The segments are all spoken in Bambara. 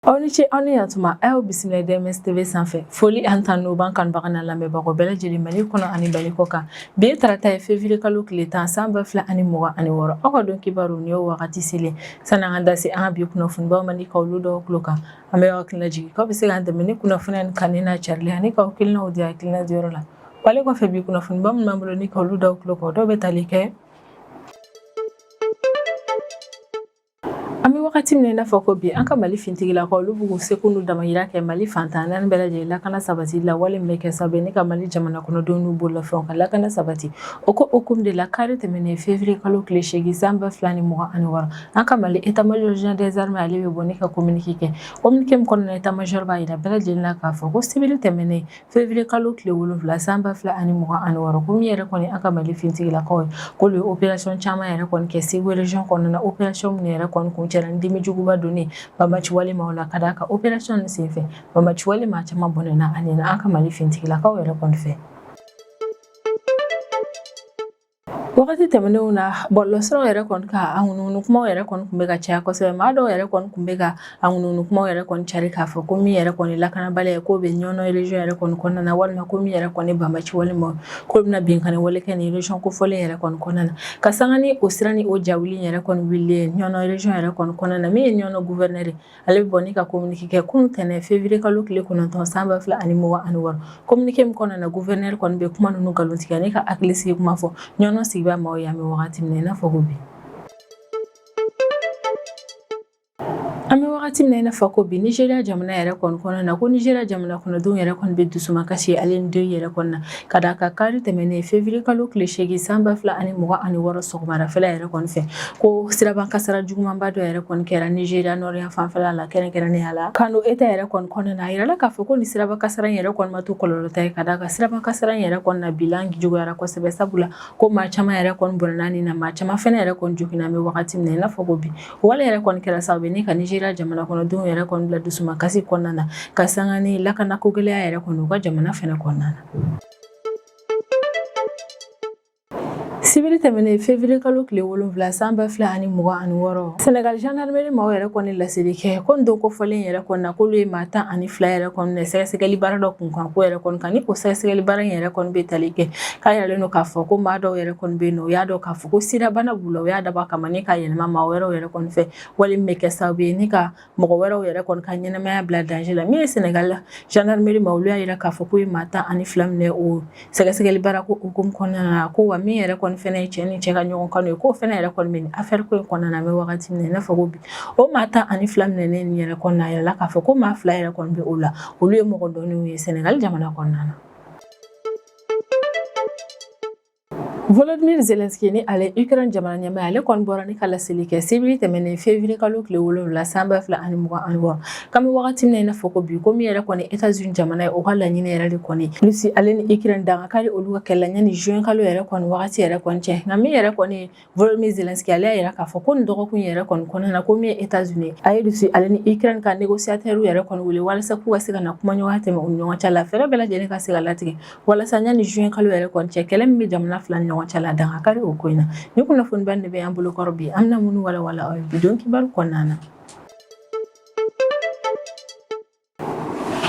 Aw ni ce, aw ni yantuma. A y'aw bisimila DMS TV sanfɛ. Foli ani tanu b'an kanubaga n'a lamɛnbagaw bɛɛ lajɛlen, Mali kɔnɔ ani Mali kɔ kan. Bi ye tarata ye, février kalo tile 10, san 2026. Aw ka don kibaru nin y'o wagati selen. Sani an ka da se an ka bi kunnafonibaw ma ni ka olu dɔw tulo kan, an bɛ aw hakilina jigin k'aw bɛ se k'an dɛmɛ ni kunnafoniya nin kanuni n'a carili ani k'aw hakilinaw di hakilina diyɔrɔ la. Wale kɔfɛ, bi kunnafoniba minnu b'an bolo ni ka olu dɔw tulo kan, o dɔw bɛ tali kɛ: an bɛ wagati min na i n'a fɔ ko bi, an ka Mali fintigilakaw, olu b'u seko n'u damayira kɛ Mali fan 14 bɛɛ lajɛlen lakana sabati la, wale min bɛ kɛ sababu ye ni ka Mali jamana kɔnɔdenw n'u bololafɛnw ka lakana sabati. O ko hukumu de la, kari tɛmɛnen, février kalo tile 8, san 2026, an ka Mali état major général des armées, ale bɛ bɔ ni ka communiqué kɛ. Communiqué min kɔnɔna, état major b'a jira bɛɛ lajɛlen na k'a fɔ ko sibiri tɛmɛnen, février kalo tile 7, san 2026, ko min yɛrɛ kɔni an ka Mali fintigilakaw ye, k'olu ye opération caman yɛrɛ kɔni kɛ Segu région kɔnɔna na, opération minnu yɛrɛ kɔni kuncɛra ni dimi juguba donnen banbaanci wale maaw la. Ka d'a kan, opération nin senfɛ, banbaanci wale maa caman bɔnɛna a nin na an ka Mali fintigilakaw yɛrɛ kɔni fɛ. Wagati tɛmɛnenw na, bɔlɔlɔsiraw yɛrɛ kɔni ka a ŋunuŋunu kumaw yɛrɛ kɔni tun bɛ ka caya kosɛbɛ. Maa dɔw yɛrɛ kɔni tun bɛ ka a ŋunuŋunu kumaw yɛrɛ kɔni cari k'a fɔ ko min yɛrɛ kɔni lakanabaliya ye, k'o bɛ Ɲɔnɔ région yɛrɛ kɔni kɔnɔna na, walima ko min yɛrɛ kɔni banbaanci wale ma, k'o bɛna binkanni wale kɛ nin région kofɔlen yɛrɛ kɔni kɔnɔna na. Ka sanga ni o siran ni o jawuli yɛrɛ kɔni wulilen Ɲɔnɔ région yɛrɛ kɔni kɔnɔna na, min ye Ɲɔnɔ gouverneur ye, ale bɛ bɔ ni ka communiqué kɛ kunun tɛnɛn, février kalo tile 9, san 2026. Communiqué min kɔnɔna na, gouverneur kɔni bɛ kuma ninnu nkalontigiya ni ka hakili sigi kuma fɔ Ɲɔnɔ sigibaa maaw ye. An bɛ wagati min na i n'a fɔ ko bi, an bɛ wagati min na i n'a fɔ ko bi, Nigéria jamana yɛrɛ kɔni kɔnɔna na, ko Nigéria jamana kɔnɔdenw yɛrɛ kɔni bɛ dusumakasi ale ni deuil yɛrɛ kɔnɔna na, ka d'a kan kari tɛmɛnen, février kalo tile 8, san 2026, sɔgɔmadafɛla yɛrɛ kɔni fɛ, ko siraban kasara jugumanba dɔ yɛrɛ kɔni kɛra Nigéria nord yan fanfɛla la, kɛrɛnkɛrɛnnenya la Kano État yɛrɛ kɔni kɔnɔna na. A yirala k'a fɔ ko ni siraba kasara in yɛrɛ kɔni ma to kɔlɔlɔ ta ye, ka d'a kan siraba kasara in yɛrɛ kɔni na bilan juguyara kosɛbɛ, sabula ko maa caman yɛrɛ kɔni bɔnɛna nin na, maa caman fɛnɛ yɛrɛ kɔni joginna. An bɛ wagati min na i n'a fɔ ko bi, wale yɛrɛ kɔni kɛra sababu ye ni ka Nigéria jamana kɔnɔdenw yɛrɛ kɔni bila dusumakasi kɔnɔna na, ka sanga ni lakanako gɛlɛya yɛrɛ kɔni u ka jamana fɛnɛ kɔnɔna na. Sibiri tɛmɛnen, février kalo tile 7, san 2026, Sénégal gendarmerie maaw yɛrɛ kɔni laseli kɛ ko nin don kofɔlen yɛrɛ kɔni na, k'olu ye maa 12 yɛrɛ kɔni minɛ sɛgɛsɛgɛli baara dɔ kun kan. Ko yɛrɛ kɔni kan ni o sɛgɛsɛgɛli baara in yɛrɛ kɔni bɛ tali kɛ k'a yiralen don k'a fɔ ko maa dɔw yɛrɛ kɔni bɛ yen nɔ, u y'a dɔn k'a fɔ ko sidabana b'u la, u y'a dabɔ a kama ni ka yɛlɛma maa wɛrɛw yɛrɛ kɔni fɛ, wale min bɛ kɛ sababu ye ni ka mɔgɔ wɛrɛw yɛrɛ kɔni ka ɲɛnamaya bila danger la. Min ye Sénégal gendarmerie ma, olu y'a yira k'a fɔ k'u ye maa 12 minɛ o sɛgɛsɛgɛli baara ko hukumu kɔnɔna na. Ko wa min yɛrɛ kɔni fɛnɛ ye cɛ ni cɛ ka ɲɔgɔn kanu ye, k'o fɛnɛ yɛrɛ kɔni bɛ nin affaire ko in kɔnɔna na. An bɛ wagati min na i n'a fɔ ko bi, o maa 12 minɛnen nin yɛrɛ kɔnɔna, a yirala k'a fɔ ko maa 2 yɛrɛ kɔni bɛ o la, olu ye mɔgɔ dɔnnenw ye Sénégal jamana kɔnɔna na. Volodymyr Zelensky, ni ale Ukraine jamana ɲɛmaa, ale kɔni bɔra ni ka laseli kɛ sibiri tɛmɛnen, février kalo tile 7, san 2026. K'an bɛ wagati min na i n'a fɔ ko bi, ko min yɛrɛ kɔni États-Unis jamana ye, o ka laɲini yɛrɛ de kɔni Russie ale ni Ukraine dankari olu ka kɛlɛ la yanni juin kalo yɛrɛ kɔni wagati yɛrɛ kɔni cɛ. Nka min yɛrɛ kɔni Volodymyr Zelensky, ale y'a yira k'a fɔ ko nin dɔgɔkun yɛrɛ kɔni kɔnɔna na, ko min ye États-Unis, a ye Russie ale ni Ukraine ka négociateur yɛrɛ kɔni wele walasa k'u ka se ka na kumaɲɔgɔnya tɛmɛ u ni ɲɔgɔn cɛ la, fɛɛrɛ bɛɛ lajɛlen ka se ka latigɛ walasa yanni juin kalo yɛrɛ kɔni cɛ, kɛlɛ min bɛ jamana fila ni ɲɔgɔn cɛ la, dankari o ko in na. Ni kunnafoniba de bɛ an bolo kɔrɔ bi, an bɛna minnu walawala aw ye bi don kibaru kɔnɔna na.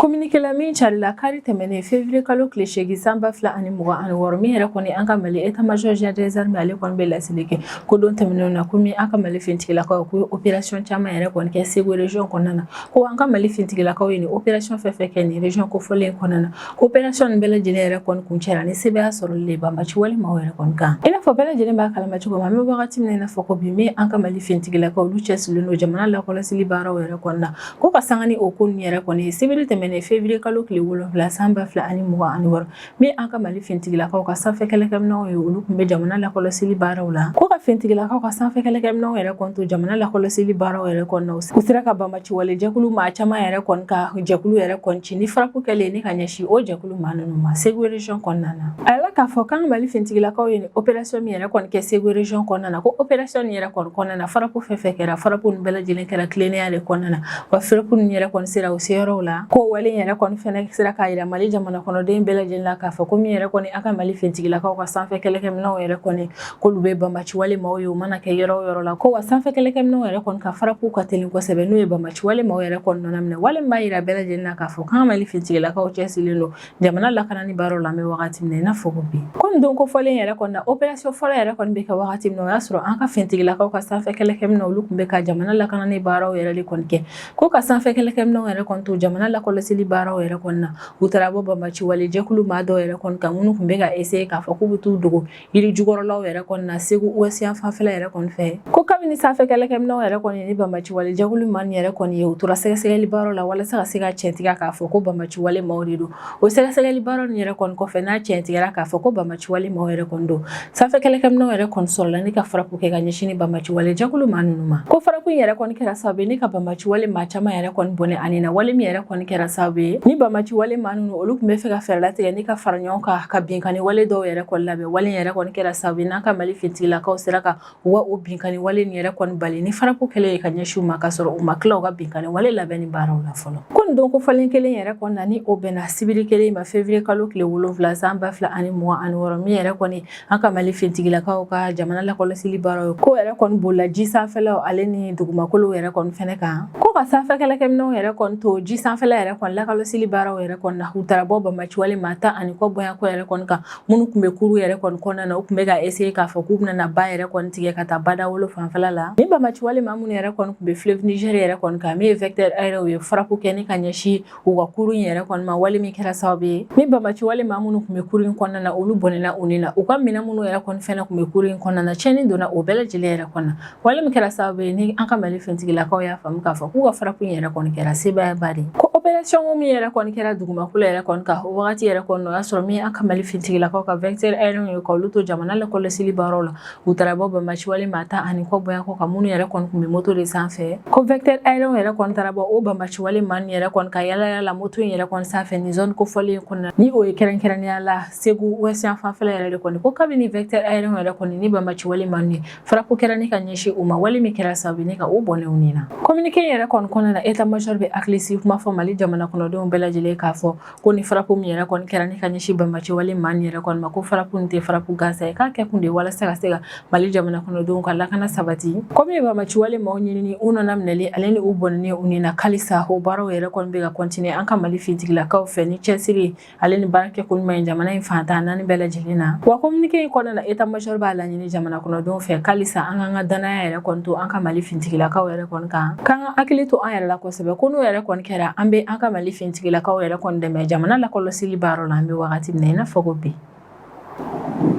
Communiqué la min carila kari tɛmɛnen, février kalo tile 8, san 2026, min yɛrɛ kɔni an ka Mali état-major général des armées, ale kɔni bɛ laseli kɛ ko don tɛmɛnenw na, ko min an ka Mali finitigilakaw, k'u ye opération caman yɛrɛ kɔni kɛ Segu région kɔnɔna na. Ko an ka Mali finitigilakaw ye nin opération fɛn fɛn kɛ nin région kofɔlen kɔnɔna na, ko opération nin bɛɛ lajɛlen yɛrɛ kɔni kuncɛra ni sebaaya sɔrɔli le banbaci wale maaw yɛrɛ kɔni kan. I n'a fɔ bɛɛ lajɛlen b'a kalama cogo min, an bɛ wagati min na i n'a fɔ ko bi, min an ka Mali finitigilakaw, olu cɛsirilen don jamana lakɔlɔsili baaraw yɛrɛ kɔni na. Ko ka sanga ni o ko ninnu yɛrɛ kɔni ye, sibiri tɛmɛnen, février kalo tile 7, san 2026, min an ka Mali finitigilakaw ka sanfɛ kɛlɛkɛminɛnw ye, olu tun bɛ jamana lakɔlɔsili baaraw la. Ko ka finitigilakaw ka sanfɛ kɛlɛkɛminɛnw yɛrɛ kɔni to jamana lakɔlɔsili baaraw yɛrɛ kɔni na, u sera ka banbaci wale jɛkulu maa caman yɛrɛ kɔni ka jɛkulu yɛrɛ kɔni ci ni frappe kɛlen ni ka ɲɛsin o jɛkulu maa ninnu ma Segu région kɔnɔna na. A yirala k'a fɔ k'an ka Mali finitigilakaw ye nin opération min yɛrɛ kɔni kɛ Segu région kɔnɔna na, ko opération nin yɛrɛ kɔni kɔnɔna na, frappe fɛn fɛn kɛra, frappe ninnu bɛɛ lajɛlen kɛra tilennenya de kɔnɔna na, wa frappe ninnu yɛrɛ kɔni sera u seyɔrɔw la. Ko wale wale in yɛrɛ kɔni fɛnɛ sera k'a yira Mali jamana kɔnɔden bɛɛ lajɛlen la k'a fɔ ko min yɛrɛ kɔni an ka Mali finitigilakaw ka sanfɛ kɛlɛkɛminɛnw yɛrɛ kɔni k'olu bɛ banbaci wale maaw ye u mana kɛ yɔrɔ o yɔrɔ la, ko wa sanfɛ kɛlɛkɛminɛnw yɛrɛ kɔni ka frappe ka teli kosɛbɛ n'u ye banbaci wale maaw yɛrɛ kɔni nɔnaminɛ. Wale min b'a yira bɛɛ lajɛlen na k'a fɔ k'an ka Mali finitigilakaw cɛsirilen don jamana lakanani baaraw la an bɛ wagati min na i n'a fɔ ko bi. Ko nin don kofɔlen yɛrɛ kɔni na, opération fɔlɔ yɛrɛ kɔni bɛ kɛ wagati min na, o y'a sɔrɔ an ka finitigilakaw ka sanfɛ kɛlɛkɛminɛnw olu tun bɛ ka jamana lakanani baaraw yɛrɛ de kɔni kɛ. Ko ka sanfɛ kɛlɛkɛminɛnw yɛrɛ kɔni to jamana lakɔlɔsili baaraw yɛrɛ kɔni na, u taara bɔ banbaci wale jɛkulu maa dɔw yɛrɛ kɔni kan minnu tun bɛ ka essayer k'a fɔ k'u bɛ t'u dogo yiri jukɔrɔlaw yɛrɛ kɔni na Segu ouest yan fanfɛla yɛrɛ kɔni fɛ. Ko kabini sanfɛ kɛlɛkɛminɛnw yɛrɛ kɔni ni banbaci wale jɛkulu maa yɛrɛ kɔni ye, u tora sɛgɛsɛgɛli baaraw la walasa ka se ka tiɲɛtigiya k'a fɔ ko banbaci wale maaw de don. O sɛgɛsɛgɛli baaraw nin yɛrɛ kɔni kɔfɛ, n'a tiɲɛtigɛra k'a fɔ ko banbaci wale maaw yɛrɛ kɔni don, sanfɛ kɛlɛkɛminɛnw yɛrɛ kɔni sɔrɔla ni ka frappe kɛ ka ɲɛsin ni banbaci wale jɛkulu maa ninnu ma. Ko frappe in yɛrɛ kɔni kɛra sababu ye ni ka banbaci wale maa caman yɛrɛ kɔni bɔnɛ a ni na. Wale min yɛrɛ kɔni kɛra sababu ye ni banbaci wale maa ninnu olu tun bɛ fɛ ka fɛɛrɛ latigɛ ni ka fara ɲɔgɔn kan ka binkanni wale dɔw yɛrɛ kɔni labɛn. Wale yɛrɛ kɔni kɛra sababu ye n'an ka Mali finitigilakaw sera ka wa o binkanni wale nin yɛrɛ kɔni bali ni frappe kɛlen ye ka ɲɛsin u ma, ka sɔrɔ u ma tila u ka binkanni wale labɛnni baaraw la fɔlɔ. Ko nin don kofɔlen kelen yɛrɛ kɔni na, ni o bɛnna sibiri kelen ma, février kalo tile 7 san 2026, min yɛrɛ kɔni an ka Mali finitigilakaw ka jamana lakɔlɔsili baaraw ye, ko yɛrɛ kɔni bolila ji sanfɛlaw ale ni dugumakolow yɛrɛ kɔni fɛnɛ kan. Ko ka sanfɛ kɛlɛkɛminɛnw yɛrɛ kɔni to ji sanfɛla yɛrɛ kɔni lakɔlɔsili baaraw yɛrɛ kɔni na, u taara bɔ banbaci wale maa 10 ani kɔ bɔɲɔgɔnko yɛrɛ kɔni kan minnu tun bɛ kuru yɛrɛ kɔni kɔnɔna na. U tun bɛ ka essayer k'a fɔ k'u bɛna na ba yɛrɛ kɔni tigɛ ka taa badawolo fanfɛla la. Ni banbaci wale maa minnu yɛrɛ kɔni tun bɛ fleuve Niger yɛrɛ kɔni kan, min ye vecteur aérien ye, frappe kɛ ni ka ɲɛsin u ka kuru in yɛrɛ kɔni ma. Wale min kɛra sababu ye ni banbaci wale maa minnu tun bɛ kuru in kɔnɔna na, olu bɔnɛna u ni na. U ka minɛn minnu yɛrɛ kɔni fɛnɛ tun bɛ kuru in kɔnɔna na, tiɲɛni donna o bɛɛ lajɛlen yɛrɛ kɔnɔ. Wale min kɛra sababu ye ni an ka Mali finitigilakaw y'a faamu k'a fɔ k'u ka frappe in yɛrɛ kɔni kɛra sebaayaba de ye. Ko opération min yɛrɛ kɔni kɛra dugumakolo yɛrɛ kɔni kan o wagati yɛrɛ kɔni, o y'a sɔrɔ min an ka Mali finitigilakaw ka vecteur aérien ye, k'olu to jamana lakɔlɔsili baaraw la, u taara bɔ banbaci wale maa 10 ani kɔ bɔɲɔgɔnko kan minnu yɛrɛ kɔni tun bɛ moto de sanfɛ. Ko vecteur aérien yɛrɛ kɔni taara bɔ o banbaci wale maa ninnu yɛrɛ kɔni ka yala yala moto in yɛrɛ kɔni sanfɛ ni zone kofɔlen kɔnɔna, ni o ye kɛrɛnkɛrɛnnenya la Segu ouest yan fanfɛla yɛrɛ de kɔni. Ko kabini vecteur aérien yɛrɛ kɔni ni banbaci wale maa ninnu ye, frappe kɛra ni ka ɲɛsin u ma, wale min kɛra sababu ni ka u bɔnɛ u ni na. Communiqué yɛrɛ kɔni kɔnɔna na, état major bɛ hakilisigi kuma fɔ Mali jamana kɔnɔdenw bɛɛ lajɛlen k'a fɔ ko ni frappe min yɛrɛ kɔni kɛra ni ka ɲɛsin banbaci wale maa nin yɛrɛ kɔni ma, ko frappe nin tɛ frappe gansan ye, k'a kɛ kun de walasa ka se ka Mali jamana kɔnɔdenw ka lakana sabati. Komi banbaci wale maaw ɲinini, u nana minɛli ale ni u bɔnɛni u ni na, halisa o baaraw yɛrɛ kɔni bɛ ka continuer an ka Mali finitigilakaw fɛ ni cɛsiri ale ni baara kɛ ko ɲuman ye jamana in fan 14 bɛɛ lajɛlen na. Wa communiqué in kɔnɔna na, état major b'a laɲini jamana kɔnɔdenw fɛ halisa an k'an ka danaya yɛrɛ kɔni to an ka Mali finitigilakaw yɛrɛ kɔni kan, k'an ka hakili to an yɛrɛ la kosɛbɛ, ko n'o yɛrɛ kɔni kɛra, an bɛ an ka Mali finitigilakaw yɛrɛ kɔni dɛmɛ jamana lakɔlɔsili baaraw la an bɛ wagati min na i n'a fɔ ko bi.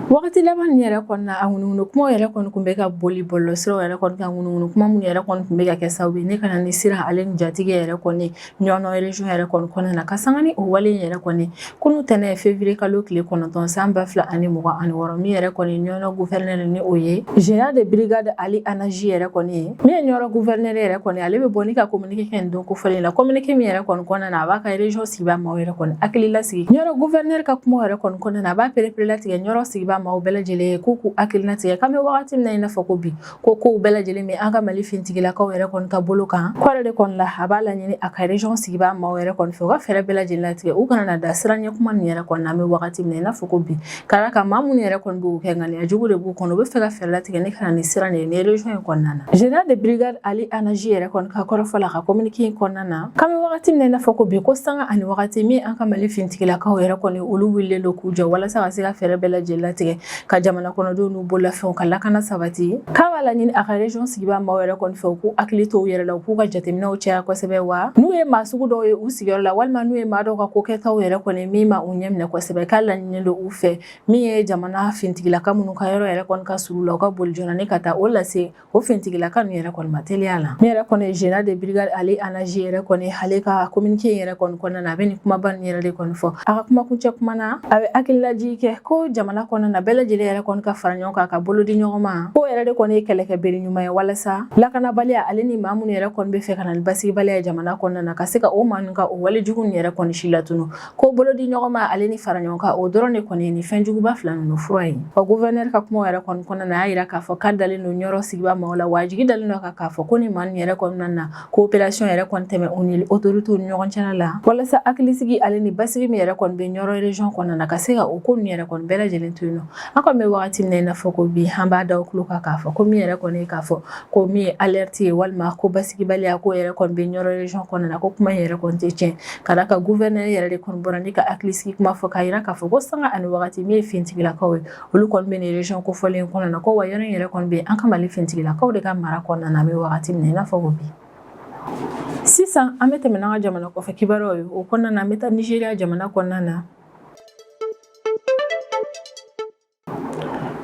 Wagati laban nin yɛrɛ kɔni na, a ŋunuŋunu kumaw yɛrɛ kɔni tun bɛ ka boli bɔlɔlɔsiraw yɛrɛ kɔni kan, ŋunuŋunu kuma minnu yɛrɛ kɔni tun bɛ ka kɛ sababu ye ne ka na ni siran ale ni jatigɛ yɛrɛ kɔni Ɲɔnɔ région yɛrɛ kɔni kɔnɔna na. Ka sanga ni o wale in yɛrɛ kɔni, kunu tɛnɛ février kalo tile 9 san 2026, min yɛrɛ kɔni Ɲɔnɔ gouverneur, ni o ye général de brigade Ali Anaji yɛrɛ kɔni ye, min ye Ɲɔnɔ gouverneur yɛrɛ kɔni, ale bɛ bɔ ni ka communiqué kɛ nin don kofɔlen la. Communiqué min yɛrɛ kɔni kɔnɔna na, a b'a ka région sigibaa maaw yɛrɛ kɔni hakili lasigi. Ɲɔnɔ gouverneur ka kuma yɛrɛ kɔni kɔnɔna na, a b'a pereperelatigɛ Ɲɔrɔ sigibaa maaw bɛɛ lajɛlen ye k'u k'u hakilinatigɛ k'an bɛ wagati min na i n'a fɔ ko bi, ko kow bɛɛ lajɛlen bɛ an ka Mali finitigilakaw yɛrɛ kɔni ka bolo kan. Ko yɛrɛ de kɔni la, a b'a laɲini a ka région sigibaa maaw yɛrɛ kɔni fɛ, u ka fɛɛrɛ bɛɛ lajɛlen latigɛ, u kana na da siran ɲɛ kuma nin yɛrɛ kɔni na an bɛ wagati min na i n'a fɔ ko bi, ka d'a kan maa minnu yɛrɛ kɔni b'o kɛ, ŋaniya jugu de b'u kɔnɔ, u bɛ fɛ ka fɛɛrɛ latigɛ ni ka na ni siran de ye ni région in kɔnɔna na. Général de brigade Ali Anaji yɛrɛ kɔni ka kɔrɔfɔ la ka communiqué in kɔnɔna na, k'an bɛ wagati min na i n'a fɔ ko bi, ko sanga ani wagati min an ka Mali finitigilakaw yɛrɛ kɔni olu wulilen don k'u jɔ walasa ka se ka fɛɛrɛ bɛɛ lajɛlen latigɛ ka jamana kɔnɔdenw n'u bololafɛnw ka lakana sabati. K'a b'a laɲini a ka région sigibaa maaw yɛrɛ kɔni fɛ, u k'u hakili to u yɛrɛ la, u k'u ka jateminɛw caya kosɛbɛ, wa n'u ye maa sugu dɔw ye u sigiyɔrɔ la, walima n'u ye maa dɔw ka kokɛtaw yɛrɛ kɔni min ma u ɲɛ minɛ kosɛbɛ, k'a laɲini don u fɛ, min ye jamana finitigilaka minnu ka yɔrɔ yɛrɛ kɔni ka surun la, u ka boli joona ni ka taa o lase o finitigilaka ninnu yɛrɛ kɔni ma teliya la. Min yɛrɛ kɔni général de brigade Ali Anaji yɛrɛ kɔni, ale ka communiqué in yɛrɛ kɔni kɔnɔna na, a bɛ nin kumaba nin yɛrɛ de kɔni fɔ. A ka kumakuncɛ kuma na, a bɛ hakililajigi kɛ ko jamana kɔnɔna na, bɛɛ lajɛlen yɛrɛ kɔni ka fara ɲɔgɔn kan ka bolo di ɲɔgɔn ma, k'o yɛrɛ de kɔni ye kɛlɛkɛ bere ɲuman ye walasa lakanabaliya ale ni maa minnu yɛrɛ kɔni bɛ fɛ ka na ni basigibaliya ye jamana kɔnɔna na, ka se ka o maa ninnu ka o wale jugu ninnu yɛrɛ kɔni si latunu. Ko bolo di ɲɔgɔn ma ale ni fara ɲɔgɔn kan, o dɔrɔn de kɔni ye nin fɛn juguba fila ninnu fura ye. Wa gouverneur ka kuma yɛrɛ kɔni kɔnɔna na, a y'a yira k'a fɔ k'a dalen don Ɲɔrɔ sigibaa maaw la, wa a jigi dalen don kan k'a fɔ ko ni maa ninnu yɛrɛ kɔnɔna na, ko opération yɛrɛ kɔni tɛmɛ u ni autorité autorités ni ɲɔgɔn cɛla la walasa hakilisigi ale ni basigi min yɛrɛ kɔni bɛ Ɲɔrɔ région kɔnɔna na, ka se ka o ko ninnu yɛrɛ kɔni bɛɛ lajɛlen to yen nɔ. An kɔni bɛ wagati min na i n'a fɔ ko bi, an b'a da o tulo kan k'a fɔ ko min yɛrɛ kɔni ye k'a fɔ ko min ye alerte ye walima ko basigibaliya ko yɛrɛ kɔni bɛ Ɲɔrɔ région kɔnɔna na, ko kuma in yɛrɛ kɔni tɛ tiɲɛ, ka d'a kan gouverneur yɛrɛ de kɔni bɔra ni ka hakilisigi kuma fɔ k'a jira k'a fɔ ko sanga ani wagati min ye finitigilakaw ye, olu kɔni bɛ nin région kofɔlen in kɔnɔna na, ko wa yɔrɔ in yɛrɛ kɔni bɛ an ka Mali finitigilakaw de ka mara kɔnɔna na, an bɛ wagati min na i n'a fɔ ko bi. Sisan an bɛ tɛmɛ n'an ka jamana kɔfɛ kibaruyaw ye. O kɔnɔna na, an bɛ taa Nizeriya jamana kɔnɔna na.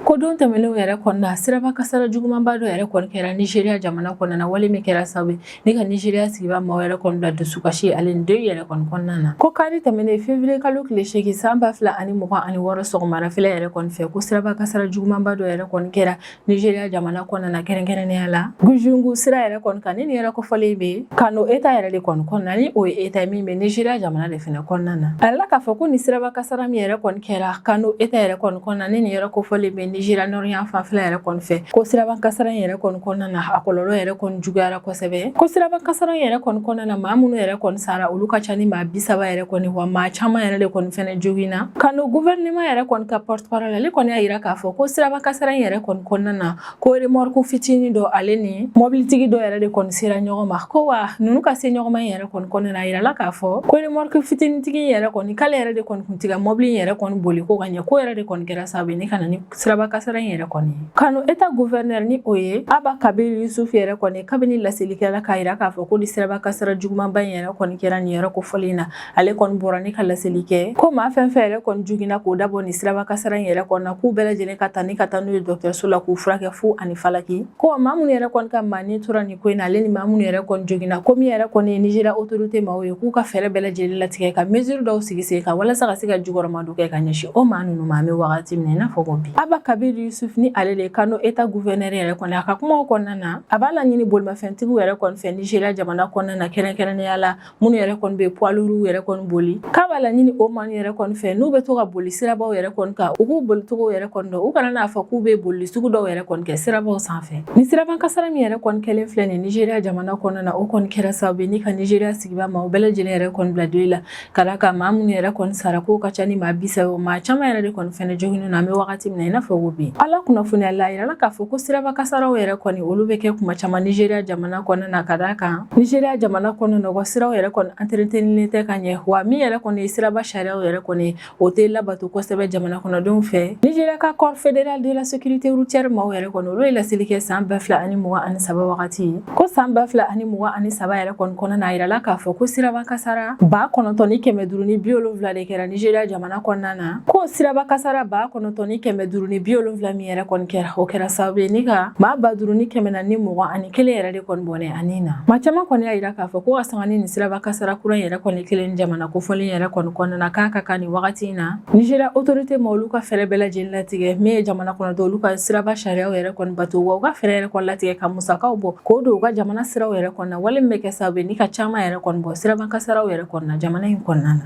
Ko don tɛmɛnenw yɛrɛ kɔnɔna, siraba kasara jugumanba dɔ yɛrɛ kɔni kɛra Nizeriya jamana kɔnɔna na, wale min kɛra sababu ye ni ka Nizeriya sigibaa maaw yɛrɛ kɔni bila dusukasi ale ni deuil yɛrɛ kɔni kɔnɔna na. Ko kari tɛmɛnen février kalo tile 8 san 2026 sɔgɔmarafɛla yɛrɛ kɔni fɛ, ko siraba kasara jugumanba dɔ yɛrɛ kɔni kɛra Nizeriya jamana kɔnɔna na, kɛrɛnkɛrɛnnenya la Gujungu sira yɛrɛ kɔni kan. Ni nin yɛrɛ kofɔlen bɛ Kano État yɛrɛ de kɔni kɔnɔna, ni o ye État min bɛ Nizeriya jamana de fɛnɛ kɔnɔna na. A yirala k'a fɔ ko nin siraba kasara min yɛrɛ kɔni kɛra Kano État yɛrɛ kɔni kɔnɔna, ni nin yɛrɛ kofɔlen bɛ Nizeriya nord yan fanfɛla yɛrɛ kɔni fɛ, ko siraba kasara in yɛrɛ kɔni kɔnɔna na, a kɔlɔlɔ yɛrɛ kɔni juguyara kosɛbɛ. Ko siraba kasara in yɛrɛ kɔni kɔnɔna na, maa minnu yɛrɛ kɔni sara, olu ka ca ni maa 30 yɛrɛ kɔni, wa maa caman yɛrɛ de kɔni fɛnɛ joginna. Kano gouvernement yɛrɛ kɔni ka porte parole, ale kɔni y'a yira k'a fɔ ko siraba kasara in yɛrɛ kɔni kɔnɔna na, ko remorque fitinin dɔ ale ni mɔbilitigi dɔ yɛrɛ de kɔni sera ɲɔgɔn ma. Ko wa ninnu ka se ɲɔgɔn ma in yɛrɛ kɔni kɔnɔna na, a yirala k'a fɔ ko remorque fitinintigi in yɛrɛ kɔni, k'ale yɛrɛ de kɔni kun tɛ ka mɔbili in yɛrɛ kɔni boli ko ka ɲɛ, ko yɛrɛ de kɔni kɛra sababu ye ni ka na ni siraba kasara in yɛrɛ kɔni ye. Kano État gouverneur, ni o ye Aba Kabir Yusuf yɛrɛ kɔni, kabini laseli kɛra k'a yira k'a fɔ ko ni siraba kasara jugumanba in yɛrɛ kɔni kɛra nin yɔrɔ kofɔlen in na, ale kɔni bɔra ni ka laseli kɛ ko maa fɛn fɛn yɛrɛ kɔni joginna k'o dabɔ nin siraba kasara in yɛrɛ kɔni na, k'u bɛɛ lajɛlen ka taa ni ka taa n'u ye dɔgɔtɔrɔso la k'u furakɛ fu ani falaki. Ko maa minnu yɛrɛ kɔni ka maa ni tora nin ko in na, ale ni maa minnu yɛrɛ kɔni joginna, ko min yɛrɛ kɔni ye Nizeriya autorité maaw ye, k'u ka fɛɛrɛ bɛɛ lajɛlen latigɛ ka mesure dɔw sigi sen kan walasa ka se ka jukɔrɔmadon kɛ ka ɲɛsin o maa ninnu ma, an bɛ wagati min na i n'a fɔ ko bi. Aba Kabir Yusuf, ni ale de ye Kano État gouverneur yɛrɛ kɔni, a ka kumaw kɔnɔna na, a b'a laɲini bolimafɛntigiw yɛrɛ kɔni fɛ Nizeriya jamana kɔnɔna na, kɛrɛnkɛrɛnnenya la minnu yɛrɛ kɔni bɛ poids lourds yɛrɛ kɔni boli, k'a b'a laɲini o maa yɛrɛ kɔni fɛ, n'u bɛ to ka boli sirabaw yɛrɛ kɔni kan, u k'u bolicogo yɛrɛ kɔni dɔn, u kana n'a fɔ k'u bɛ boli sugu dɔw yɛrɛ kɔni kɛ sirabaw sanfɛ. Ni siraba kasara min yɛrɛ kɔni kɛlen filɛ nin Nizeriya jamana kɔnɔna na, o kɔni kɛra sababu ye ni ka Nizeriya sigibaa maaw bɛɛ lajɛlen yɛrɛ kɔni bila deuil la, ka d'a kan maa minnu yɛrɛ kɔni sara, k'o ka ca ni maa 30, maa caman yɛrɛ de kɔni fɛnɛ joginnen na, an bɛ wagati min na i n'a fɔ ko bi. Ala kunnafoniya la, a yirala k'a fɔ ko siraba kasaraw yɛrɛ kɔni, olu bɛ kɛ kuma caman Nizeriya jamana kɔnɔna na, ka d'a kan Nizeriya jamana kɔnɔna na, u ka siraw yɛrɛ kɔni entretenir tɛ ka ɲɛ, wa min yɛrɛ kɔni ye siraba sariyaw yɛrɛ kɔni, o tɛ labato kosɛbɛ jamana kɔnɔdenw fɛ. Nizeriya ka corps fédéral de la sécurité routière maaw yɛrɛ kɔni, olu ye laseli kɛ san 2023 wagati, ko san 2023 yɛrɛ kɔni kɔnɔna na, a yirala k'a fɔ ko siraba kasara 9570 de kɛra Nizeriya jamana kɔnɔna na. Ko siraba kasara 9570 min yɛrɛ kɔni kɛra, o kɛra sababu ye ni ka maa 5421 yɛrɛ de kɔni bɔnɛ a ni na. Maa caman kɔni y'a yira k'a fɔ ko ka sanga ni nin siraba kasara kura in yɛrɛ kɔni kelen jamana kofɔlen yɛrɛ kɔni kɔnɔna na, k'a ka kan nin wagati in na Nizeriya autorité ma, olu ka fɛɛrɛ bɛɛ lajɛlen latigɛ min ye jamana kɔnɔdenw olu ka siraba sariyaw yɛrɛ kɔni bato, wa u ka fɛɛrɛ yɛrɛ kɔni latigɛ ka musakaw bɔ k'o don u ka jamana siraw yɛrɛ kɔni na, wale min bɛ kɛ sababu ye ni ka caman yɛrɛ kɔni bɔ siraba kasaraw yɛrɛ kɔni na jamana in kɔnɔna na.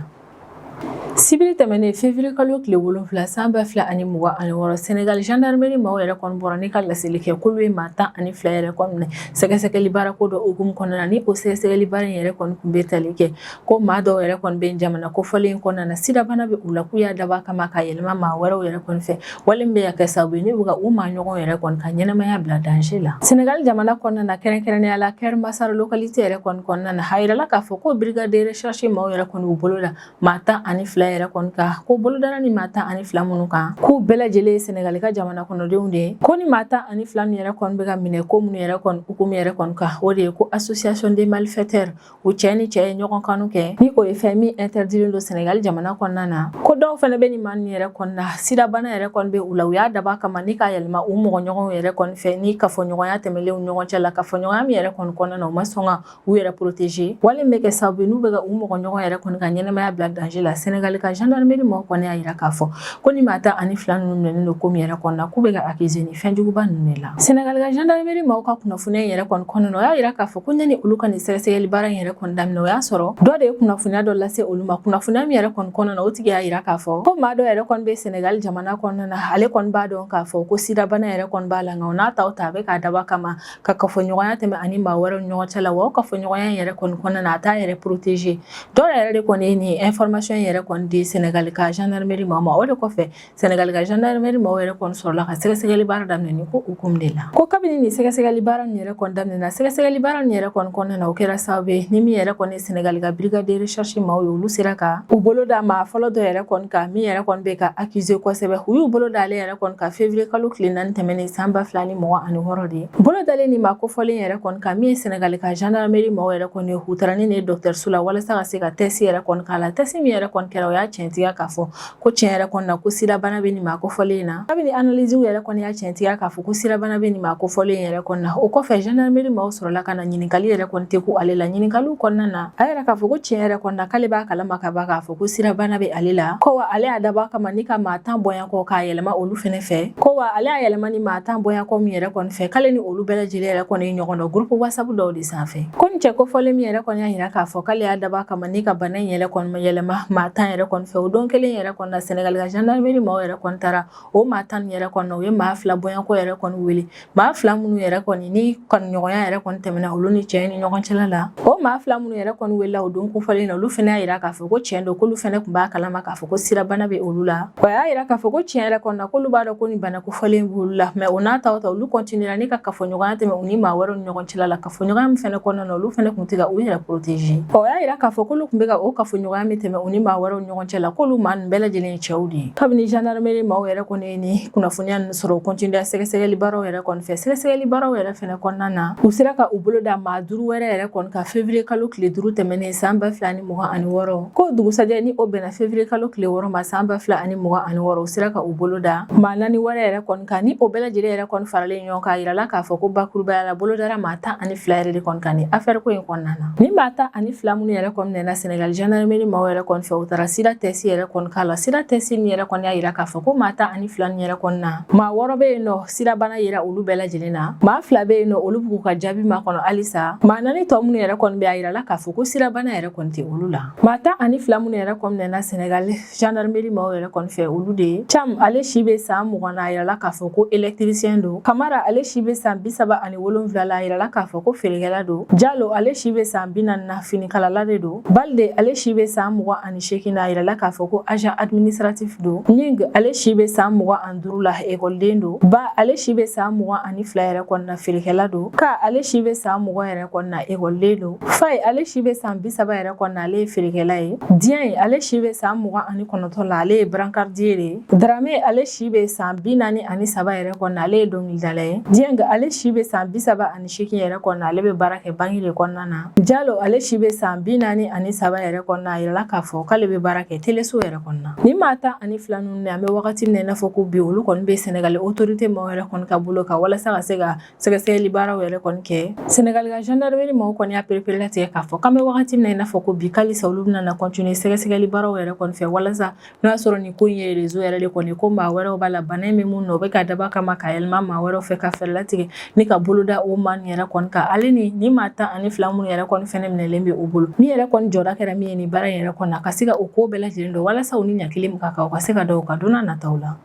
Sibiri tɛmɛnen février kalo tile 7 san 2026, Senegal gendarmerie maaw yɛrɛ kɔni bɔra ni ka laseli kɛ k'olu ye maa 12 yɛrɛ kɔni minɛ sɛgɛsɛgɛli baara ko dɔ hukumu kɔnɔna na. Ni o sɛgɛsɛgɛli baara in yɛrɛ kɔni tun bɛ tali kɛ ko maa dɔw yɛrɛ kɔni bɛ jamana kofɔlen in kɔnɔna na, sidabana bɛ u la, k'u y'a dabɔ a kama ka yɛlɛma maa wɛrɛw yɛrɛ kɔni fɛ, wale min bɛ ka kɛ sababu ye ni bɛ ka u maa ɲɔgɔn yɛrɛ kɔni ka ɲɛnamaya bila danger la Senegal jamana kɔnɔna na, kɛrɛnkɛrɛnnenya la Keur Massar localité yɛrɛ kɔni kɔnɔna na. A yirala k'a fɔ ko brigade de recherche maaw yɛrɛ kɔni u bolo da maa 12 yɛrɛ kɔni kan, ko bolodara ni maa 12 minnu kan, k'u bɛɛ lajɛlen ye Senegal ka jamana kɔnɔdenw de ye. Ko ni maa 12 min yɛrɛ kɔni bɛ ka minɛ ko minnu yɛrɛ kɔni hukumu yɛrɛ kɔni kan, o de ye ko association de malfaiteurs, u cɛ ni cɛ ye ɲɔgɔn kanu kɛ, ni o ye fɛn min interdit don Senegal jamana kɔnɔna na. Ko dɔw fana bɛ nin maa ninnu yɛrɛ kɔni na, sidabana yɛrɛ kɔni bɛ u la, u y'a dabɔ a kama ni k'a yɛlɛma u mɔgɔ ɲɔgɔnw yɛrɛ kɔni fɛ ni kafoɲɔgɔnya tɛmɛlenw ɲɔgɔn cɛ la, kafoɲɔgɔnya min yɛrɛ kɔni kɔnɔna na, u ma sɔn ka u yɛrɛ protéger, wale min bɛ kɛ sababu ye n'u bɛ ka u mɔgɔ ɲɔgɔn yɛrɛ kɔni ka ɲɛnamaya bila danger la. Senegali ka gendarmerie mɔgɔw kɔni y'a jira k'a fɔ ko ni maa 12 ninnu minɛnen don ko min yɛrɛ kɔnɔna k'u bɛ ka accuser ni fɛnjuguba ninnu de la. Senegali ka gendarmerie mɔgɔw ka kunnafoniya in yɛrɛ kɔni kɔnɔna na, o y'a jira k'a fɔ ko yanni olu ka nin sɛgɛsɛgɛli baara in yɛrɛ kɔni daminɛ, o y'a sɔrɔ dɔ de ye kunnafoniya dɔ lase olu ma. Kunnafoniya min yɛrɛ kɔni kɔnɔna na, o tigi y'a jira k'a fɔ ko maa dɔ yɛrɛ kɔni bɛ Senegali jamana kɔnɔna na, ale kɔni b'a dɔn k'a fɔ ko sidabana yɛrɛ kɔni b'a la, nka o n'a ta o ta, a bɛ k'a dabɔ kama ka kafoɲɔgɔnya tɛmɛ ani maa wɛrɛw ni ɲɔgɔn cɛ la, wa o kafoɲɔgɔnya in yɛrɛ kɔni kɔnɔna na, a t'a yɛrɛ protéger. Dɔw yɛrɛ de kɔni ye nin information in yɛrɛ kɔni di Senegali ka gendarmerie maaw ma. O de kɔfɛ, Senegali ka gendarmerie maaw yɛrɛ kɔni sɔrɔla ka sɛgɛsɛgɛli baara daminɛ nin ko hukumu de la. Ko kabini nin sɛgɛsɛgɛli baara nin yɛrɛ kɔni daminɛna, sɛgɛsɛgɛli baara nin yɛrɛ kɔni kɔnɔna na, o kɛra sababu ye ni min yɛrɛ kɔni ye Senegali ka brigade de recherche maaw ye, olu sera ka u bolo da maa fɔlɔ dɔ yɛrɛ kɔni kan, min yɛrɛ kɔni bɛ ka accuser kosɛbɛ. U y'u bolo da ale yɛrɛ kɔni kan février kalo tile 4 tɛmɛnen san 2026 de ye. Bolo dalen nin maa kofɔlen yɛrɛ kɔni kan, min ye Senegali ka gendarmerie maaw yɛrɛ kɔni ye, u taara ni nin ye dɔgɔtɔrɔso la walasa ka se ka test yɛrɛ kɔni k'a la. Test min yɛrɛ kɔni kɛra, o y'a tiɲɛtigiya k'a fɔ ko tiɲɛ yɛrɛ kɔni na, ko sidabana bɛ nin maa kofɔlen in na. Kabini analyse yɛrɛ kɔni y'a tiɲɛtigiya k'a fɔ ko sidabana bɛ nin maa kofɔlen yɛrɛ kɔni na, o kɔfɛ gendarmerie maaw sɔrɔla ka na ɲininkali yɛrɛ kɔni tɛku ale la. Ɲininkaliw kɔnɔna na, a yɛrɛ k'a fɔ ko tiɲɛ yɛrɛ kɔni na, k'ale b'a kalama ka ban k'a fɔ ko sidabana bɛ ale la, ko wa ale y'a dabɔ a kama ni ka maa 10 bɔɲɔgɔnko k'a yɛlɛma olu fɛnɛ fɛ, ko wa ale y'a yɛlɛma ni maa 10 bɔɲɔgɔnko min yɛrɛ kɔni fɛ, k'ale ni olu bɛɛ lajɛlen yɛrɛ kɔni ye ɲɔgɔn dɔn groupe WhatsApp dɔw de sanfɛ. Ko nin cɛ kofɔlen min yɛrɛ kɔni y'a jira k'a fɔ k'ale y'a dabɔ a kama ni ka bana in yɛrɛ kɔni yɛlɛma maa 10 yɛrɛ kɔni fɛ, o don kelen yɛrɛ kɔni na, Senegali ka gendarmerie maaw yɛrɛ kɔni taara o maa 10 yɛrɛ kɔni na, u ye maa 2 bɔɲɔgɔnko yɛrɛ kɔni wele, maa 2 minnu yɛrɛ kɔni ni kanuɲɔgɔnya yɛrɛ kɔni tɛmɛna olu ni cɛ ni ɲɔgɔn cɛla la. O maa 2 minnu yɛrɛ kɔni welela o don kofɔlen na, olu fana y'a jira k'a fɔ ko tiɲɛ don, k'olu fana tun b'a kalama k'a fɔ ko sidabana bɛ olu la. O y'a jira k'a fɔ ko tiɲɛ yɛrɛ kɔni na, k'olu b'a dɔn ko nin bana kofɔlen b'olu la, mais o n'a ta o ta, olu continuera ni ka kafoɲɔgɔnya tɛmɛ u ni maa wɛrɛw ni ɲɔgɔn cɛla la, kafoɲɔgɔnya min fana kɔnɔna na, olu fana tun tɛ ka u yɛrɛ protéger. O y'a jira k'a fɔ k'olu tun bɛ ka o kafoɲɔgɔnya min tɛmɛ u ni maa wɛrɛw ni ɲɔgɔn cɛ la, k'olu maa ninnu bɛɛ lajɛlen ye cɛw de ye. Kabini gendarmerie maaw yɛrɛ kɔni ye nin kunnafoniya ninnu sɔrɔ, u continuera sɛgɛsɛgɛli baaraw yɛrɛ kɔni fɛ. Sɛgɛsɛgɛli baaraw yɛrɛ fana kɔnɔna na, u sera ka u bolo da maa 5 wɛrɛ yɛrɛ kɔni kan février kalo tile 5 tɛmɛnen san 2026. Ko dugusajɛ, ni o bɛnna février kalo tile 6 ma san 2026, u sera ka u bolo da maa 4 wɛrɛ yɛrɛ kɔni kan. Ni o bɛɛ lajɛlen yɛrɛ kɔni faralen ɲɔgɔn kan, a yirala k'a fɔ ko bakurubaya la, bolodara maa 12 yɛrɛ de kɔni kan nin affaire ko in kɔnɔna na. Ni maa 12 minnu yɛrɛ kɔni minɛna Senegal gendarmerie maaw yɛrɛ kɔni fɛ, u taara sida test yɛrɛ kɔni k'a la. Sida test min yɛrɛ kɔni y'a yira k'a fɔ ko maa 12 nin yɛrɛ kɔni na, maa 6 bɛ yen nɔ, sidabana yera olu bɛɛ lajɛlen na. Maa 2 bɛ yen nɔ, olu b'u ka jaabi makɔnɔ halisa. Maa 4 tɔ minnu yɛrɛ kɔni bɛ, a yirala k'a fɔ ko sidabana yɛrɛ kɔni tɛ olu la. Maa 12 minnu yɛrɛ kɔni minɛna Senegal gendarmerie maaw yɛrɛ kɔni fɛ, olu de ye: Cham, ale si bɛ san 20 na, a yirala k'a fɔ ko électricien don. Kamara, ale si bɛ san 37 la, a yirala k'a fɔ ko feerekɛla don. Jalo, ale si bɛ san 40 na, finikalala de don. Balde, ale si bɛ san 28 na, a yirala k'a fɔ ko agent administratif don. Ning, ale si bɛ san 25 la, ekɔliden don. Ba, ale si bɛ san 22 yɛrɛ kɔni na, feerekɛla don. Ka, ale si bɛ san 20 yɛrɛ kɔni na, ekɔliden don. Faye, ale si bɛ san 30 yɛrɛ kɔni na, ale ye feerekɛla ye. Dieng, ale si bɛ san 29 la, ale ye brancardier de ye. Dramé, ale si bɛ san 43 yɛrɛ kɔni na, ale ye dɔnkilidala ye. Dieng, ale si bɛ san 38 yɛrɛ kɔni na, ale bɛ baara kɛ banki de kɔnɔna na. Jalo, ale si bɛ san 43 yɛrɛ kɔnɔna na, a yirala k'a fɔ k'ale bɛ baara kɛ teleso yɛrɛ kɔnɔna na. Ni maa 12 ninnu, an bɛ wagati min na i n'a fɔ ko bi, olu kɔni bɛ Senegali autorité maaw yɛrɛ kɔni ka bolo kan walasa ka se ka sɛgɛsɛgɛli baaraw yɛrɛ kɔni kɛ. Senegali ka gendarmerie maaw kɔni y'a pereperelatigɛ k'a fɔ k'an bɛ wagati min na i n'a fɔ ko bi, k'alisa olu bɛna na continuer sɛgɛsɛgɛli baaraw yɛrɛ kɔni fɛ, walasa n'o y'a sɔrɔ nin ko in ye réseau yɛrɛ de kɔni, ko maa wɛrɛw b'a la, bana in bɛ mun na, o bɛ ka dabɔ a kama ka yɛlɛma maa wɛrɛw fɛ, ka fɛɛrɛ latigɛ ni ka boloda o maa nin yɛrɛ kɔni kan, ale ni ni maa 12 minnu yɛrɛ kɔni fɛnɛ minɛlen bɛ u bolo, min yɛrɛ kɔni jɔda kɛra min ye nin baara in yɛrɛ kɔni na, ka se ka o ko bɛɛ lajɛlen dɔn, walasa u ni ɲankili min ka kan, u ka se ka da u kan don n'a nataw la.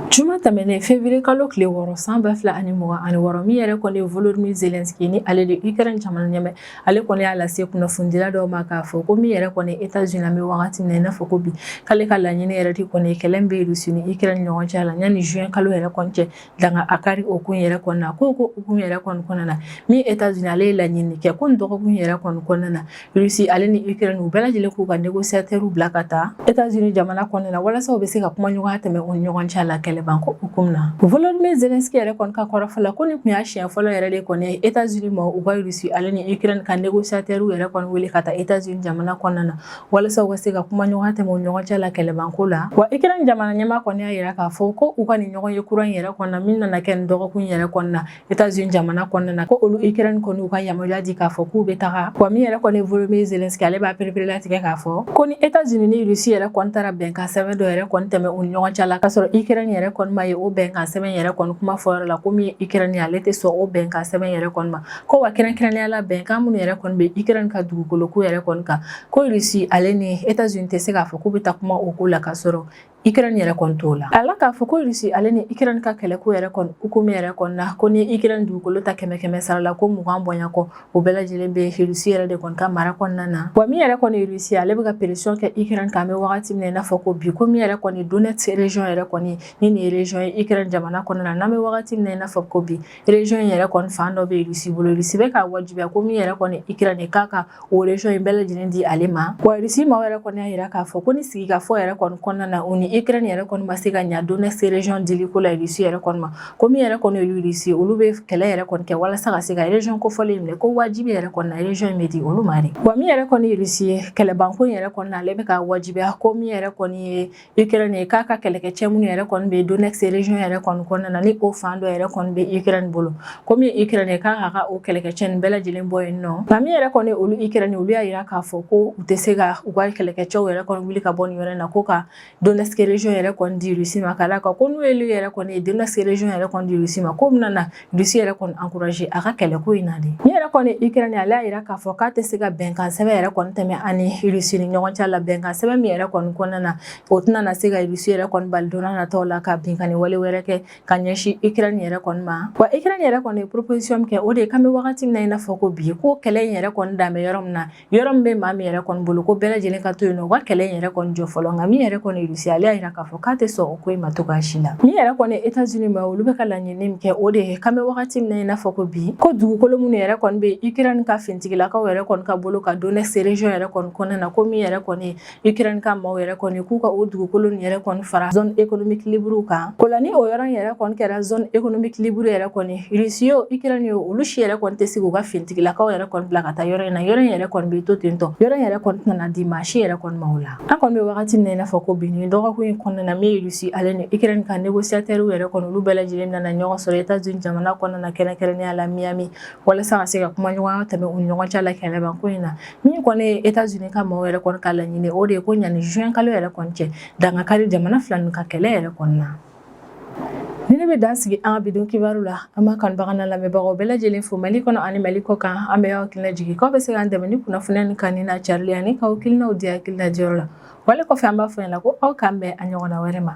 Juma tɛmɛnen février kalo tile 6 san 2026, min yɛrɛ kɔni ye Volodymyr Zelensky, ni ale de Ukraine jamana ɲɛmaa, ale kɔni y'a lase kunnafonidila dɔw ma k'a fɔ ko min yɛrɛ kɔni États-Unis, an bɛ wagati min na i n'a fɔ ko bi, k'ale ka laɲini yɛrɛ de kɔni ye kɛlɛ min bɛ Russie ni Ukraine ɲɔgɔn cɛ la, yanni juin kalo yɛrɛ kɔni cɛ, danga a kari o ko in yɛrɛ kɔnɔna na. Ko hukumu yɛrɛ kɔni kɔnɔna na, min États-Unis, ale ye laɲini kɛ ko nin dɔgɔkun yɛrɛ kɔni kɔnɔna na, Russie ale ni Ukraine, u bɛɛ lajɛlen k'u ka négociateur bila ka taa États-Unis jamana kɔnɔna na, walasa u bɛ se ka kuma ɲɔgɔnya tɛmɛ u ni ɲɔgɔn ɲɔgɔn cɛ la kɛlɛbanko hukumu na. Volodymyr Zelensky yɛrɛ kɔni ka kɔrɔfɔ la, ko nin tun y'a siɲɛ fɔlɔ yɛrɛ de kɔni ye États-Unis ma u ka Russie ale ni Ukraine ka négociateur yɛrɛ kɔni wele ka taa États-Unis jamana kɔnɔna na, walasa u ka se ka kuma ɲɔgɔn tɛmɛ u ɲɔgɔn cɛ la kɛlɛbanko la. Wa Ukraine jamana ɲɛmaa kɔni y'a yira k'a fɔ ko u ka nin ɲɔgɔn ye kura in yɛrɛ kɔnɔna min nana kɛ nin dɔgɔkun yɛrɛ kɔnɔna États-Unis jamana kɔnɔna na, ko olu Ukraine kɔni u ka yamaruya di k'a fɔ k'u bɛ taga. Wa min yɛrɛ kɔni Volodymyr Zelensky, ale b'a pereperelatigɛ k'a fɔ ko ni États-Unis ni Russie yɛrɛ kɔni taara bɛnkan sɛbɛn dɔ yɛrɛ kɔni tɛmɛ u ni ɲɔgɔn cɛ la, k'a sɔrɔ Ukraine yɛrɛ kɔni ma ye o bɛnkan sɛbɛn yɛrɛ kɔni kuma fɔyɔrɔ la, ko min ye Ukraine ale tɛ sɔn o bɛnkan sɛbɛn yɛrɛ kɔni ma. Ko wa kɛrɛnkɛrɛnnenya la, bɛnkan minnu yɛrɛ kɔni bɛ Ukraine ka dugukolo ko yɛrɛ kɔni kan, ko Russie ale ni États-Unis tɛ se k'a fɔ k'u bɛ taa kuma o ko la k'a sɔrɔ Ukraine yɛrɛ kɔni t'o la. A la k'a fɔ ko Russie ale ni Ukraine ka kɛlɛko yɛrɛ kɔni hukumu yɛrɛ kɔni na, ko ni Ukraine dugukolo ta 100 100 sara la, ko 20 bɔɲa kɔ, o bɛɛ lajɛlen bɛ Russie yɛrɛ de kɔni ka mara kɔnɔna na. Wa min yɛrɛ kɔni Russie, ale bɛ ka pression kɛ Ukraine kan an bɛ wagati min na i n'a fɔ ko bi, ko min yɛrɛ kɔni Donetsk région yɛrɛ kɔni ni nin ye région ye Ukraine jamana kɔnɔna na, n'an bɛ wagati min na i n'a fɔ ko bi, région in yɛrɛ kɔni fan dɔ bɛ Russie bolo. Russie bɛ k'a wajibiya ko min yɛrɛ kɔni Ukraine k'a ka o région in bɛɛ lajɛlen di ale ma. Wa Russie maaw yɛrɛ kɔni y'a yira k'a fɔ ko ni sigikafɔ yɛrɛ kɔni kɔnɔna na, u ni Ukraine yɛrɛ kɔni ma se ka ɲa Donetsk région diliko la Russie yɛrɛ kɔni ma, ko min yɛrɛ kɔni ye Russie, olu bɛ kɛlɛ yɛrɛ kɔni kɛ walasa ka se ka région kofɔlen minɛ, ko wajibi yɛrɛ kɔni na région in bɛ di olu ma de. Wa min yɛrɛ kɔni ye Russie ye, kɛlɛbanko in yɛrɛ kɔni na, ale bɛ ka wajibiya ko min yɛrɛ kɔni ye Ukraine ye, k'a ka kɛlɛkɛcɛ minnu yɛrɛ kɔni bɛ Donetsk région yɛrɛ kɔni kɔnɔna na, ni o fan dɔ yɛrɛ kɔni bɛ Ukraine bolo, ko min ye Ukraine ye, k'a ka o kɛlɛkɛcɛ nin bɛɛ lajɛlen bɔ yen nɔ. Nka min yɛrɛ kɔni olu Ukraine, olu y'a yira k'a fɔ ko u tɛ se ka u ka kɛlɛkɛcɛw yɛrɛ kɔni wuli ka bɔ nin yɔrɔ in na, ko ka Donetsk région yɛrɛ kɔni di Russie ma, ka d'a kan ko n'u y'olu yɛrɛ kɔni ye Donetsk région yɛrɛ kɔni di Russie ma, k'o bɛna na Russie yɛrɛ kɔni encourager a ka kɛlɛko in na de. Min yɛrɛ kɔni Ukraine, ale y'a yira k'a fɔ k'a tɛ se ka bɛnkan sɛbɛn yɛrɛ kɔni tɛmɛ ani Russie ni ɲɔgɔn cɛ la, bɛnkan sɛbɛn min yɛrɛ kɔni kɔnɔna na, o tɛna na se ka Russie yɛrɛ kɔni bali don nataw la ka binkanni wale wɛrɛ kɛ ka ɲɛsin Ukraine yɛrɛ kɔni ma. Wa Ukraine yɛrɛ kɔni ye proposition min kɛ, o de ye k'an bɛ wagati min na i n'a fɔ ko bi, ko kɛlɛ in yɛrɛ kɔni dan bɛ yɔrɔ min na, yɔrɔ min bɛ maa min yɛrɛ kɔni bolo, ko bɛɛ lajɛlen ka to yen nɔ, u ka kɛlɛ in yɛrɛ kɔni jɔ fɔlɔ. Nka min yɛrɛ kɔni Russie, ale y'a yira k'a fɔ k'a tɛ sɔn o ko in ma cogoya si la. Min yɛrɛ kɔni États-Unis ma, olu bɛ ka laɲini min kɛ, o de ye k'an bɛ wagati min na i n'a fɔ ko bi, ko dugukolo minnu yɛrɛ kɔni bɛ Ukraine ka finitigilakaw yɛrɛ kɔni ka bolo ka Donetsk région yɛrɛ kɔni kɔnɔna na, ko min yɛrɛ kɔni Ukraine ka maaw yɛrɛ kɔni, k'u ka o dugukolo nin yɛrɛ kɔni fara zone économique libre kan. Ko la ni o yɔrɔ in yɛrɛ kɔni kɛra zone économique libre yɛrɛ kɔni, Russie o, Ukraine o, olu si yɛrɛ kɔni tɛ se k'u ka finitigilakaw yɛrɛ kɔni bila ka taa yɔrɔ in na. Yɔrɔ in yɛrɛ kɔni bɛ to ten tɔ, yɔrɔ in yɛrɛ kɔni tɛna di maa si yɛrɛ kɔni ma o la. An kɔni bɛ wagati min na i n'a fɔ ko bi, nin dɔgɔkun in kɔnɔna na, min ye Russie ale ni Ukraine ka négociateur yɛrɛ kɔni, olu bɛɛ lajɛlen nana ɲɔgɔn sɔrɔ États-Unis jamana kɔnɔna na, kɛrɛnkɛrɛnnenya la Miami, walasa ka se ka kuma ɲɔgɔnya tɛmɛ u ni ɲɔgɔn cɛ la kɛlɛbanko in na. Min kɔni ye États-Unis ka maaw yɛrɛ kɔni ka laɲini, o de ye ko ɲani juin kalo yɛrɛ kɔni cɛ, dankari jamana fila ninnu ka kɛlɛ yɛrɛ kɔni na. Ni ne bɛ dan sigi an ka bi don kibaru la. An b'a kanubaga n'a lamɛnbagaw bɛɛ lajɛlen fo Mali kɔnɔ ani Mali kɔ kan. An bɛ aw hakilina jigin k'aw bɛ se k'an dɛmɛ ni kunnafoniya nin kanuni n'a carili ani k'aw hakilinaw di hakilina diyɔrɔ la. Wale kɔfɛ, an b'a fɔ ɲɛna ko aw k'an bɛn a ɲɔgɔnna wɛrɛ ma.